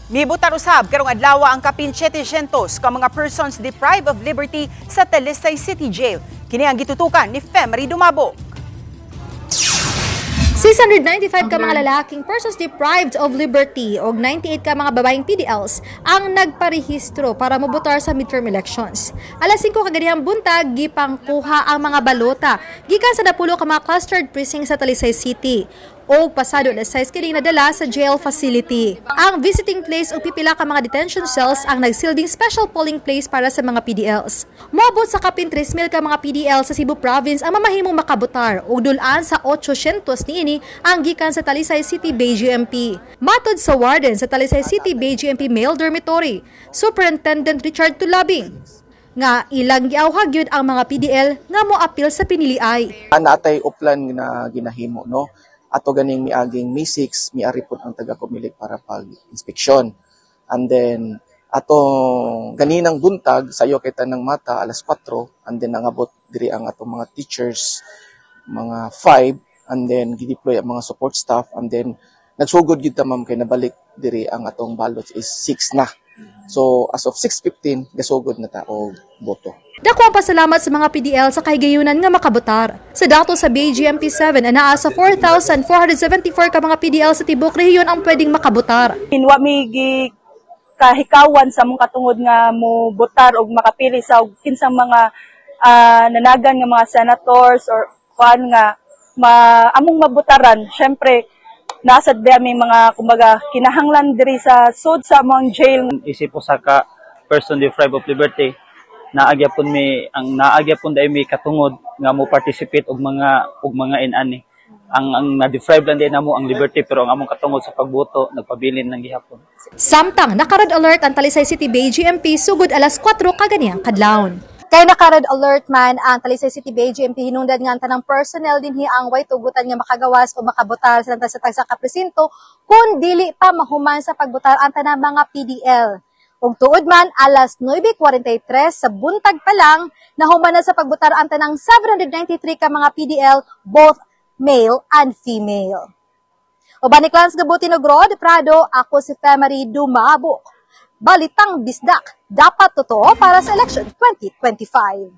Mibutar usab karong adlaw ang kapin 700 ka mga persons deprived of liberty sa Talisay City Jail. Kini ang gitutukan ni Femery Dumabok. 695 ka mga lalaking persons deprived of liberty o 98 ka mga babaeng PDLs ang nagparehistro para mobotar sa midterm elections. Alas 5 kaganihang buntag, gipangkuha ang mga balota gikan sa napulo ka mga clustered precinct sa Talisay City o pasado alas 6 kining nadala sa jail facility. Ang visiting place o pipila ka mga detention cells ang nagsilbing special polling place para sa mga PDLs. Moabot sa kapin 3,000 ka mga PDL sa Cebu Province ang mamahimong makabotar ug dul-an sa 800 niini ang gikan sa Talisay City BGMP. Matod sa warden sa Talisay City BGMP Male Dormitory, Superintendent Richard Tulabing, nga ilang giawhag gyud ang mga PDL nga moapil sa piniliay. Naatay uplan na ginahimo, no? Ato ganing miaging May 6, miari pud ang taga Comelec para pag inspeksyon. And then atong ganinang buntag sayo kay tanang mata alas 4, and then nangabot diri ang atong mga teachers mga 5, and then gideploy ang mga support staff, and then nagsugod gid ta, ma'am, kay nabalik diri ang atong ballots is 6 na. So as of 6:15 gasugod na ta og boto. Dako ang pasalamat sa mga PDL sa kahigayunan nga makabotar. Sa datos sa BGMP 7, anaa sa 4,474 ka mga PDL sa tibuok rehiyon ang pwedeng makabotar. Wa mi gi kahikawan sa among katungod nga mo botar og makapili sa og kinsang mga nanagan nga mga senators or kuan nga among mabutaran. Syempre nasa ba may mga kumbaga kinahanglan diri sa sud sa among jail. Isip usa ka person deprived of liberty, naagya pud mi ang naagya pud dai mi katungod nga mo participate og mga inani. Ang na-deprive lang din namo ang liberty, pero ang among katungod sa pagboto nagpabilin lang gihapon. Samtang naka-red alert ang Talisay City Bay GMP sugod alas 4 kaganihang kadlawon. Kay naka-red alert man ang Talisay City Bay GMP, hinungdan nga ang tanang personnel dinhi ang way tugutan nga makagawas o makabotar sa tagsa ka presinto kung dili pa mahuman sa pagbotar ang tanang mga PDL. Ug tuod man, alas 9:43 sa buntag pa lang, nahuman na sa pagbotar ang tanang 793 ka mga PDL, both male and female. Uban ni Clans Gabutin ug Rod Prado, ako si Femery Dumabok. Balitang Bisdak, dapat totoo para sa election 2025.